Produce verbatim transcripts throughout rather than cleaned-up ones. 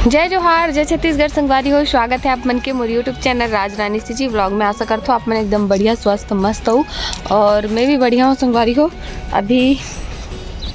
जय जोहार, जय छत्तीसगढ़ संगवारी हो। स्वागत है आप मन के मोर YouTube चैनल राजरानी सीजी व्लॉग में। आशा करथो आप मन एकदम बढ़िया, स्वस्थ, मस्त हो और मैं भी बढ़िया हूँ संगवारी हो। अभी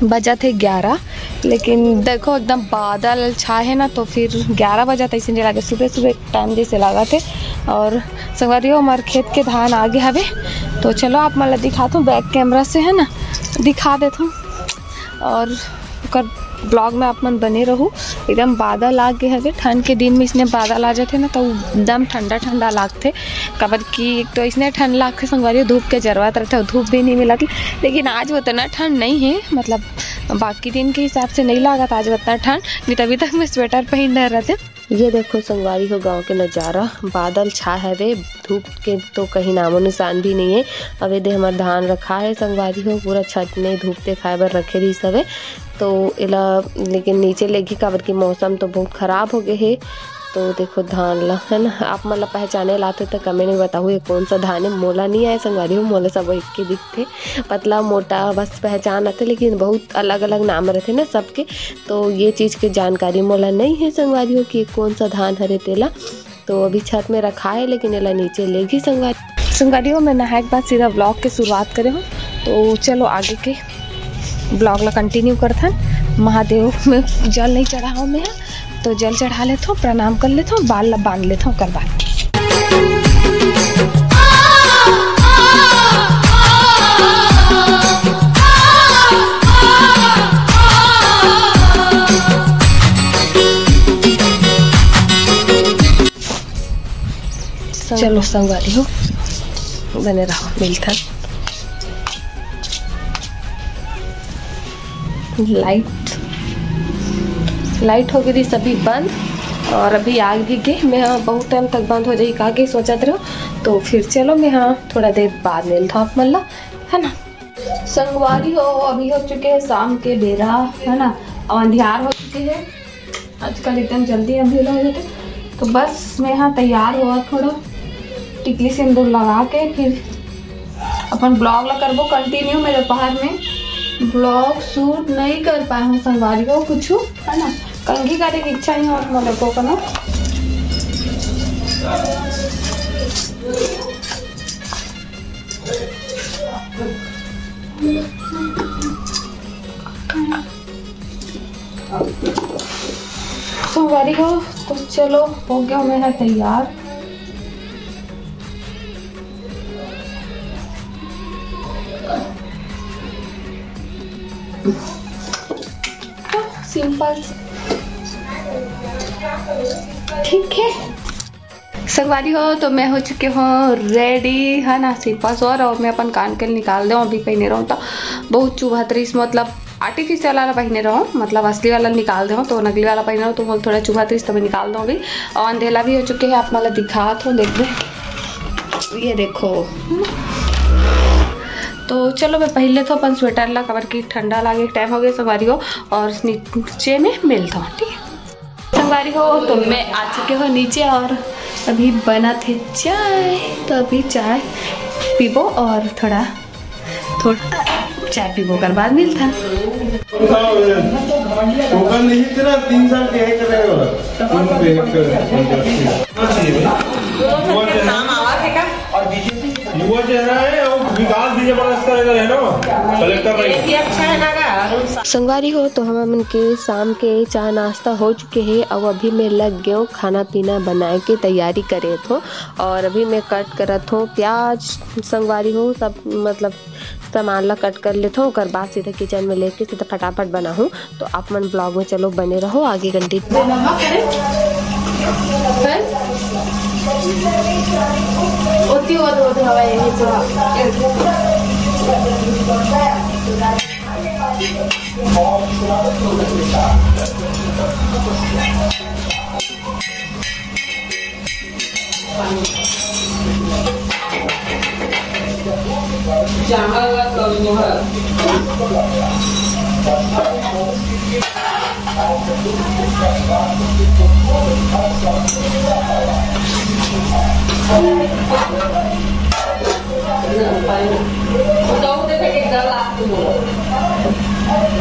बजत हे ग्यारह, लेकिन देखो एकदम बादल छा है ना, तो फिर ग्यारह बजत ऐसे नहीं लागे, सुबह सुबह टाइम जैसे लागत हे। और संगवारी हो, हमार खेत के धान आगे हवे, तो चलो आप मन ला दिखात हूँ बैक कैमरा से, है ना, दिखा देत हूँ। और ओकर ब्लॉग में आप मन बने रहू। एकदम बादल आ गे हवे, ठंड के दिन में इसने बादल आ जाथे ना, तो एकदम ठंडा ठंडा लागथे। काबर कि एक तो इसने ठंड लागथे संगवारी, धूप के जरूरत रहथे, धूप भी नहीं मिलत। लेकिन आज उतना ठंड नहीं है, मतलब बाकी दिन के हिसाब से नहीं लागत आज उतना ठंड, नहीं तो अभी तक मैं स्वेटर पहन डर रहते। ये देखो संगवारी हो, गांव के नजारा, बादल छा हवे, धूप के तो कहीं नामो निशान भी नहीं है। अब एदे हमर धान रखा है संगवारी हो, पूरा छत में धूप दिखाए बर रखे रहिस हवे, तो एला लेकिन नीचे लेगी, काबर कि मौसम तो बहुत खराब हो गए है। तो देखो धान ला, है ना, आप मन ला पहचाने लाते तो कमेंट में बताहू ये कौन सा धान है। मोला नहीं आए संगवारी हो, मोला सब एक के दिखथे, पतला मोटा बस पहचान आते, लेकिन बहुत अलग अलग नाम रहते ना सबके। तो ये चीज़ के जानकारी मोला नहीं है संगवारी हो कि कौन सा धान हरे तेला। तो अभी छत में रखा है, लेकिन एला नीचे लेगी संगवारी। संगवारी हो, मैं नहाए के बाद सीधा व्लॉग के शुरुआत करे हूँ, तो चलो आगे के व्लॉग ला कंटिन्यू करथन। महादेव में जल नहीं चढ़ा हूँ मैं, तो जल चढ़ा लेथो, प्रणाम कर लेथो, बाल ला बांध लेथो, ओकर बाद। चलो संगवारी हो, बने रहो, मिलथन। लाइट, लाइट हो गई सभी बंद, और अभी आग भी गे, मैं हाँ बहुत टाइम तक बंद हो जाई का के सोचत रहो। तो फिर चलो मैं हाँ थोड़ा देर बाद मिलता हूँ आप मन ला, है ना। संगवारी हो, अभी हो चुके हैं शाम के बेरा, है ना, और अंधियार हो चुके हैं। आजकल एकदम जल्दी अंधेरा हो जाता है। तो बस मैं यहाँ तैयार हुआ, थोड़ा टिकली सिंदूर लगा के फिर अपन ब्लॉग ला करबो कंटिन्यू। मैं दोपहर में ब्लॉग शूट नहीं कर पाए हूँ संगवारी हो कुछ, है ना, कंघी करे की इच्छा नहीं हो मतलब को करना। संगवारी हो, तो चलो हो गया मैं है तैयार। तो सिंपल, ठीक है। संगवारी हो, तो मैं हो चुके हूँ रेडी, है ना, सिंपल सोर। और मैं अपन कान के निकाल देव, अभी पहने रहूँ तो बहुत चुभत रहीस, मतलब आर्टिफिशियल वाला पहने रहूँ, मतलब असली वाला निकाल देव, तो नकली वाला पहने रहूँ तो मोला थोड़ा चुभत रहीस, तो मैं निकाल देव अभी। और अंधेला भी हो चुके हैं, आप मतलब दिखात हो, देख दे, ये देखो। तो चलो मैं पहले तो अपन स्वेटर ला, काबर कि ठंडा लागे टाइम हो गया संगवारी हो, और नीचे में मिलता हूँ, ठीक है। संगवारी हो, तो मैं आ चुके हो नीचे और अभी बना थे चाय, तो अभी चाय पीबो और थोड़ा, थोड़ा चाय पीबो, ओकर बाद मिलता। टोकन नहीं तेरा तीन साल के है चलेगा। युवा चेहरा है और विकास भी जबरदस्त करेगा, है ना? कलेक्टर नहीं। संगवारी हो, तो हमर मन के शाम के चाय नाश्ता हो चुके हे, अउ अभी मैं लग गयो खाना पीना बनाए के तैयारी करे थो। और अभी मैं कट करत हो प्याज, संगवारी हो, सब मतलब सामान ला कट कर लेथो, ओकर बाद सीधा किचन में लेके सीधा फटाफट बनाहूँ। तो आप मन ब्लॉग में चलो बने रहो, आगे कंटिन्यू।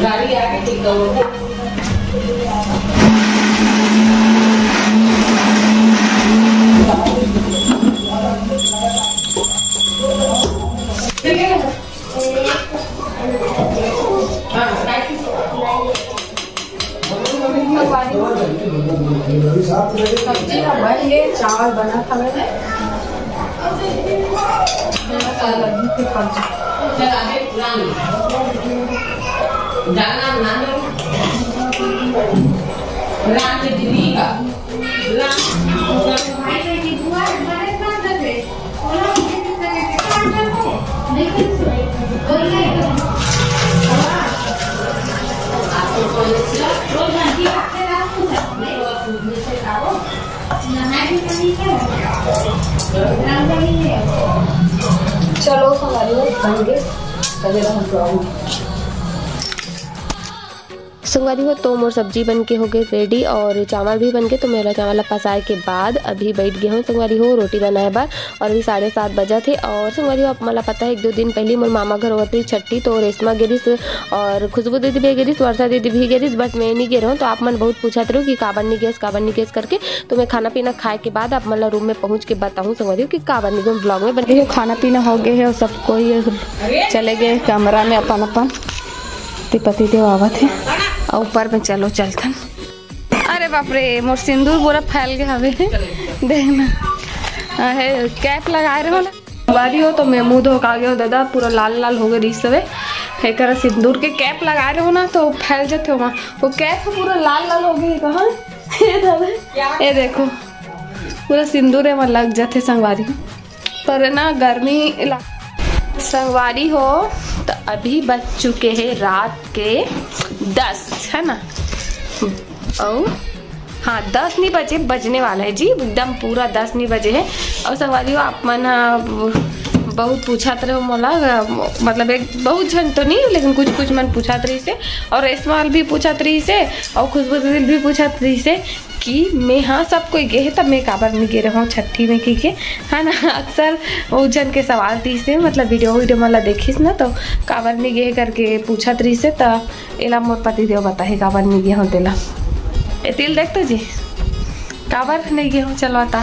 गाड़ी आके ठीक करो। सब्जी ह बन गे, चावल बनत हवे। चलो, हमारे लोग बन गए, तभी हम लोग संगवारी हो, तो मोर सब्जी बन के हो गए रेडी और चावल भी बन गए। तो मैं चावल ला पसाए के बाद अभी बैठ गए हूँ संगवारी हो रोटी बनाए बर। और अभी साढ़े सात बजत हे। और संगवारी हो, आप मन ला पता है, एक दो दिन पहले मोर मामा घर होवत रही छट्ठी, तो रेशमा गे रिहिस और खुशबू दीदी भी गे रिहिस, वर्षा दीदी भी गे रिहिस, but मैं नहीं गे रहूँ। तो आप मन बहुत पूछत रहो कि काबर नहीं गेस, काबर नहीं गेस करके। तो मैं खाना पीना खाए के बाद आप मन ला रूम में पहुँच के बताऊँ संगवारी हो कि काबर नहीं गेस। ब्लॉग में बने रहो। खाना पीना हो गए है और सब कोई चले गए कमरा में अपन अपन। ते पति देव आवत है और ऊपर में चलो चलथन। अरे बाप रे, मोर सिंदूर पूरा फैल गया हवे। देखना। अहे, कैप लगाए रहो ना। बारी हो तो मैं मुंह धो के आ गयो दादा, पूरा लाल लाल हो गए रिहिस हवे। एकर सिंदूर के कैप लगाए रहो ना तो फैल जाते हो वहाँ। वो कैप पूरा लाल लाल हो गए कहाँ? ये दादा, ये देखो, पूरा सिंदूर एमा लग जाते संगवारी। पर ना गर्मी ला-, संगवारी हो, तो अभी बज चुके हैं रात के दस, है ना? और हाँ, दस नहीं बजे, बजने वाला है जी, एकदम पूरा दस नहीं बजे है। और संगवारी हो, आप मन, आ, बहुत पूछत रहे हो मोला, आ, मतलब एक बहुत झन तो नहीं, लेकिन कुछ कुछ मन पूछत रहिसे, और रेशमा भी पूछत रहिसे, और खुशबू दीदी भी पूछत रहिसे कि मैं, हाँ, सब कोई गे हे, तब मैं काबर नहीं गे रहूँ छट्ठी में, की के, है ना? अक्सर वो झन के सवाल रहिसे, मतलब वीडियो वीडियो मन ला देखिस ना, तो काबर नहीं गे करके पूछत रहिसे, त एला मोर पति देव बताही काबर नहीं गे हो तेला। ए तिल देख तो जी, काबर नहीं गे हो, चल बता।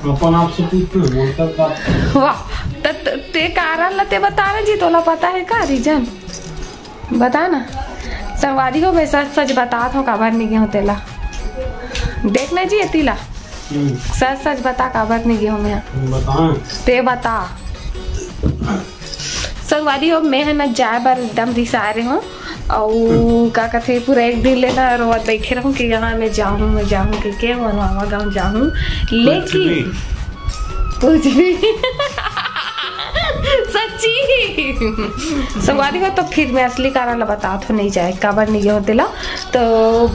अपन आप से पूछना, मोर तक बात। वाह, त, त, ते कारण ला ते बता ना जी, तोला पता है का रीजन? बता ना। संगवारी हो, मैं सच सच बतात हूँ काबर नहीं गे हो तेला। देख ना जी, एती ला। हम्म। सच सच बता काबर नहीं गे हो मैं। बताएं। ते बता। संगवारी हो, मैं है ना जाए बर एकदम रिसाए रहे हूँ। अउ का कथे, पूरा एक दिन ले ना रोवत बैठे रहूँ कि यहाँ मैं जाहूँ, मैं जाहूँ, कि के मोर मामा गाँव जाहूँ। लेकिन कुछ भी। सच्ची। संगवारी हो, तो फिर मैं असली कारण ला बतात हूँ नहीं जाए, काबर नहीं गे हो तेला। तो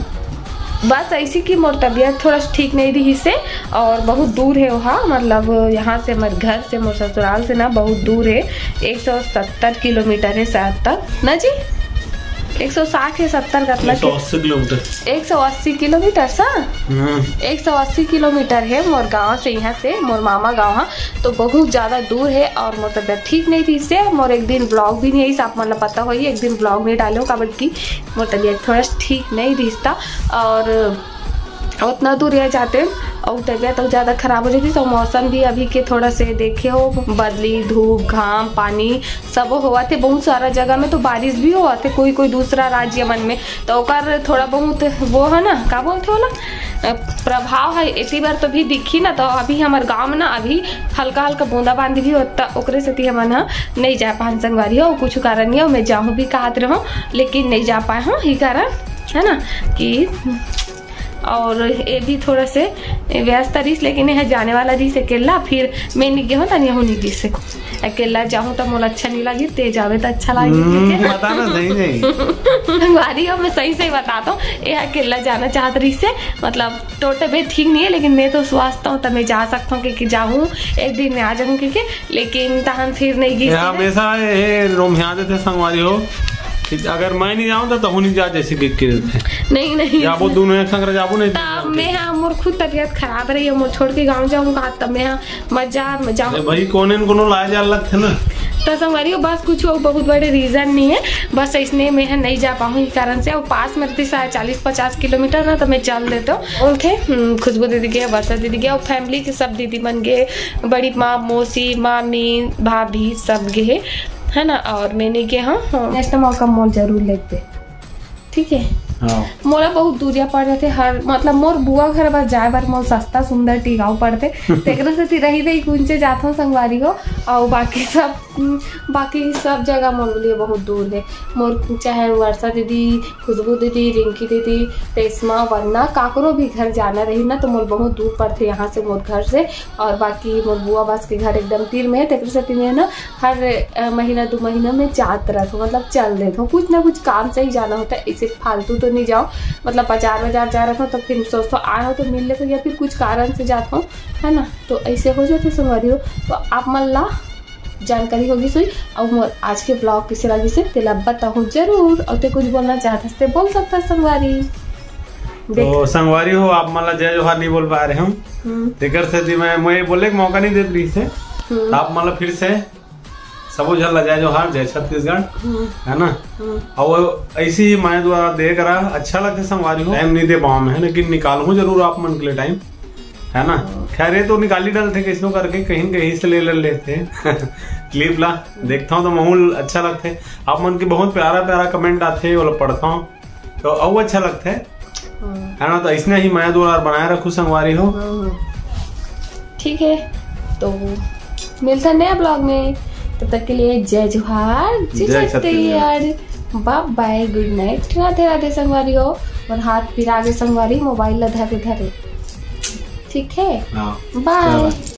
बस ऐसी कि मोर तबीयत थोड़ा सा ठीक नहीं रहिसे, और बहुत दूर है वहाँ, मतलब यहाँ से, हमारे घर से, मोर ससुराल से ना बहुत दूर है, एक सौ सत्तर किलोमीटर है शायद तक ना जी, एक सौ साठ या सत्तर का, एक सौ अस्सी किलोमीटर। एक सौ अस्सी किलोमीटर सा? हाँ। एक सौ अस्सी किलोमीटर है मोर गांव से, यहाँ से मोर मामा गांव है, तो बहुत ज्यादा दूर है। और मोर तबीयत ठीक नहीं रहिसे, मोर एक दिन ब्लॉग भी नहीं आई, आप मन ला पता होई, एक दिन ब्लॉग नहीं डाले हूँ, काबर कि मोर तबीयत थोड़ा सा ठीक नहीं रहिसता, और उतना दूर ये जाते और तबीयत और ज्यादा खराब हो जाती। तो मौसम भी अभी के थोड़ा से देखे हो, बदली, धूप, घाम, पानी सब होवत है, बहुत सारा जगह में तो बारिश भी होवत है, कोई कोई दूसरा राज्य मन में, तो ओकर थोड़ा बहुत वो है ना, का बोलते होला, अ, प्रभाव है। इसी बार तो भी दिखी ना, तो अभी हमारे गांव में ना अभी हल्का हल्का बूंदाबांदी भी होता, ओकरे सेती हमन ह नहीं जा पान संगवारी हो, कुछ कारण नहीं हो, मैं जाहूँ भी कहत रहूँ, लेकिन नहीं जा पाए हूँ, ही कारण है ना कि, और ये भी थोड़ा से व्यस्त रहिस, लेकिन यह जाने वाला रहिस अकेला, फिर मैं नहीं गए हूँ, तनिया नहीं गई से अकेला जाहूँ तो मोला अच्छा नहीं लगी, ते जावे तो अच्छा लगी। हम्म, ठीक है? बता ना, सही नहीं। संगवारी हो, मैं सही सही बताता हूँ, ये अकेला जाना चाहत रहिस से, मतलब तोर तबीयत ठीक नहीं है, लेकिन मैं तो स्वस्थ हूँ, तो मैं जा सकता हूँ, क्योंकि जाहूँ एक दिन में आ जाऊँ, क्योंकि लेकिन तहन फिर नहीं गई ये से। हमेशा ये रोम्हिया देते संगवारी हो कि अगर मैं नहीं जाऊँ तो तहू नहीं जा, जैसे कि, कि देते। नहीं, नहीं। जाबो दोनों एक संग जाबो नहीं। तब मैं, हाँ, मोर खुद तबीयत खराब रही है, मोर छोड़ के गाँव जाऊँ कहा, तब मैं, हाँ, मत जा, मत जाओ। अरे भाई, कोनो न कोनो लाए जाए लगथे ना। तो संगवारी हो, बस कुछ वो बहुत बड़े रीजन नहीं है, बस इसने मैं है नहीं जा पाऊँ, इस कारण से। और पास में रहती शायद चालीस पचास किलोमीटर ना, तो मैं चल देता हूँ। उनके, हम्म, खुशबू दीदी के, वर्षा दीदी के, और फैमिली के सब दीदी मन के, बड़ी माँ, मौसी, मामी, भाभी सब गे है, है ना। और मैंने के, हाँ, हाँ, नेक्स्ट मौका मोल जरूर लेते, ठीक है। हाँ। मोला बहुत दूरिया पड़ जाथे हर, मतलब, मोर बुआ घर बस जाए बर मोर सस्ता सुंदर टिकाऊ पड़थे। तेकरे सेती रही रही गुंचे जाथों संगवारी हो, अउ बाकी सब, बाकी सब जगह मोर लिए बहुत दूर है। मोर चाहे वर्षा दीदी, खुशबू दीदी, रिंकी दीदी, रेशमा, वरना काकरो भी घर जाना रही ना, तो मोर बहुत दूर पड़थे यहाँ से, मोर घर से। और बाकी मोर बुआ बस के घर एकदम तीर में है, तेकरे सेती मैं ना हर, अ, महीना दो महीना में जात रहत हूँ, मतलब चल देत हूँ, कुछ ना कुछ काम से ही जाना होता है। इसे फालतू तो नहीं जाओ, मतलब बाजार बाजार जा रहत हूँ तो फिर सोचथो आए हो तो मिल लेथो या फिर कुछ कारण से जात हूँ, है ना। तो ऐसे हो जाते संगवारी हो। तो आप मन ला जानकारी होगी सोई। अब मोर आज के ब्लॉग किसे लगी से तेला बताहूँ जरूर, और ते कुछ बोलना चाहत हस ते बोल सकता संगवारी। देख। तो संगवारी हो, आप मन ला जय जोहार नहीं बोल पाए रहे हूँ, हम्म। तेकर सेती मैं, मैं बोले के मौका नहीं देत रही से। हम्म। तो आप मन ला फिर से सबो झन ला जय जोहार, जय छत्तीसगढ़, हम्म। है ना? हम्म। और ऐसी ही माया दुलार दे करा, अच्छा लगथे संगवारी हो। टाइम नहीं दे पाऊँ मैं, लेकिन निकालहूँ जरूर आप मन के लिए टाइम, है ना? हाँ। खैर, ये तो निकाली डालथे कैसनो करके, कहीं न कहीं से ले, ले लेथे क्लिप ला। देखता हूँ तो महूल अच्छा लगथे। आप मन के बहुत प्यारा प्यारा कमेंट आथे, वो ला पढ़ता हूँ तो अउ अच्छा लगथे, हाँ। है ना? तो ऐसने ही माया दुलार बनाए रखू संगवारी हो। हाँ, हाँ। ठीक है, तो मिलता नया ब्लॉग में, तब तक के लिए जय जोहार, जय जय छत्तीसगढ़। छत्तीसगढ़, बाय बाय, गुड नाइट, राधे राधे संगवारी हो। और हाथ फिर आगे संगवारी, मोबाइल ला धरे धरे, ठीक है? हाँ। बाय। बाय बाय।